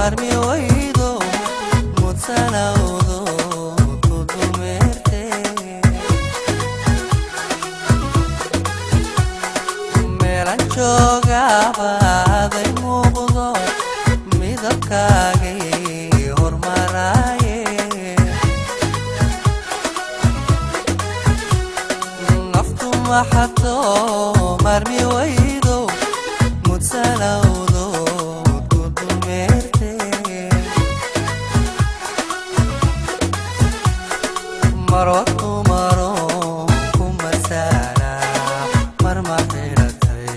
Marmi waydo mudsanawdo ku dumeerte. Meelan joogaba aday muuqdo midabkaagay hormaraaye. Naftu maxato marmi waydo mudsanawdo ku dumeerte. Marwad maro ku masaala mar ma xiratay.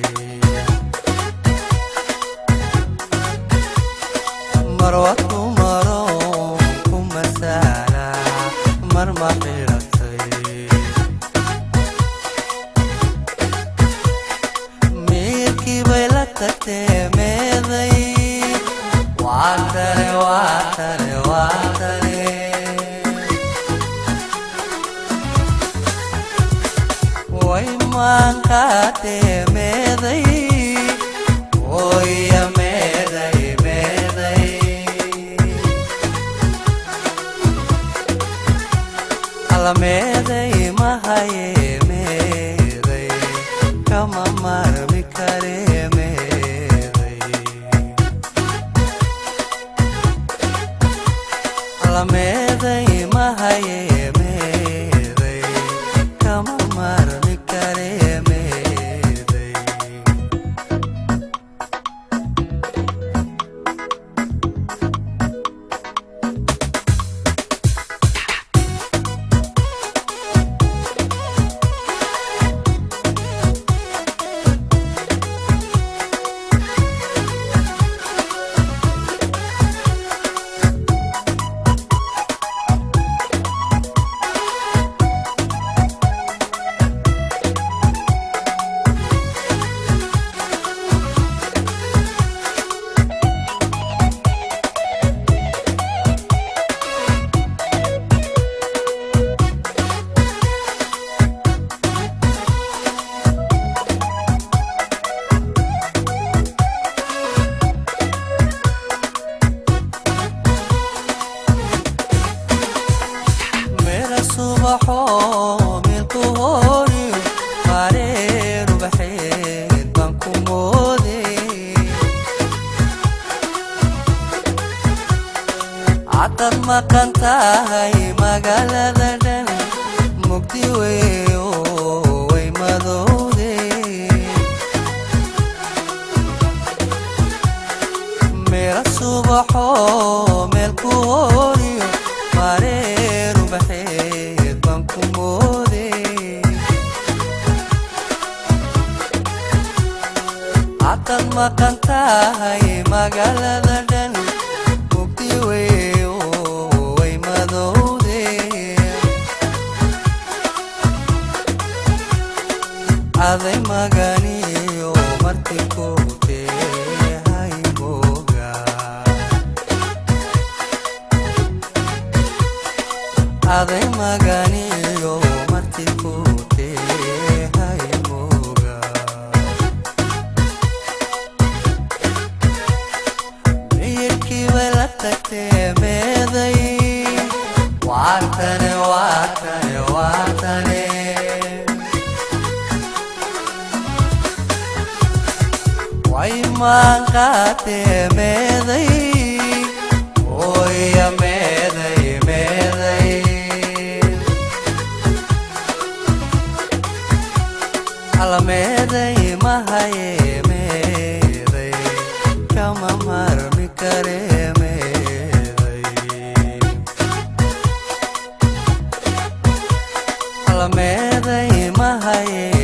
Marwad maro ku masaala mar ma xiratay. Miirkii bay la tagtee meeday. Waa tane, waa tane, waa tane. Way maan qaatee meeday. Oya meeday, meeday. Alla meeday mahaye meeday. Kama marmi kare meeday. Alla meeday mahaye meeday. Kama marmi kare meeday. Mera subaxo milku horiyo mareeru baxeed baan ku mooday. Cadaad maqan tahay magaalada dhan mugdi weyo way madowday. Mera subaxo meel ku horiyo mareeru baxeed baan ku mooday. Cadaad maqan tahay magaalada dhan mugdi weyo way madowday. Aday maganiyo marti kute haymoga. Aday maganiyo marti kute haymoga. Miyirkii bay la tagtee meeday. Waa tane, waa tane, waa tane. Way maan qaatee meeday. Oya meeday, meeday. Alla meeday mahaye meeday. Kama marmi kare meeday. Alla meeday mahaye.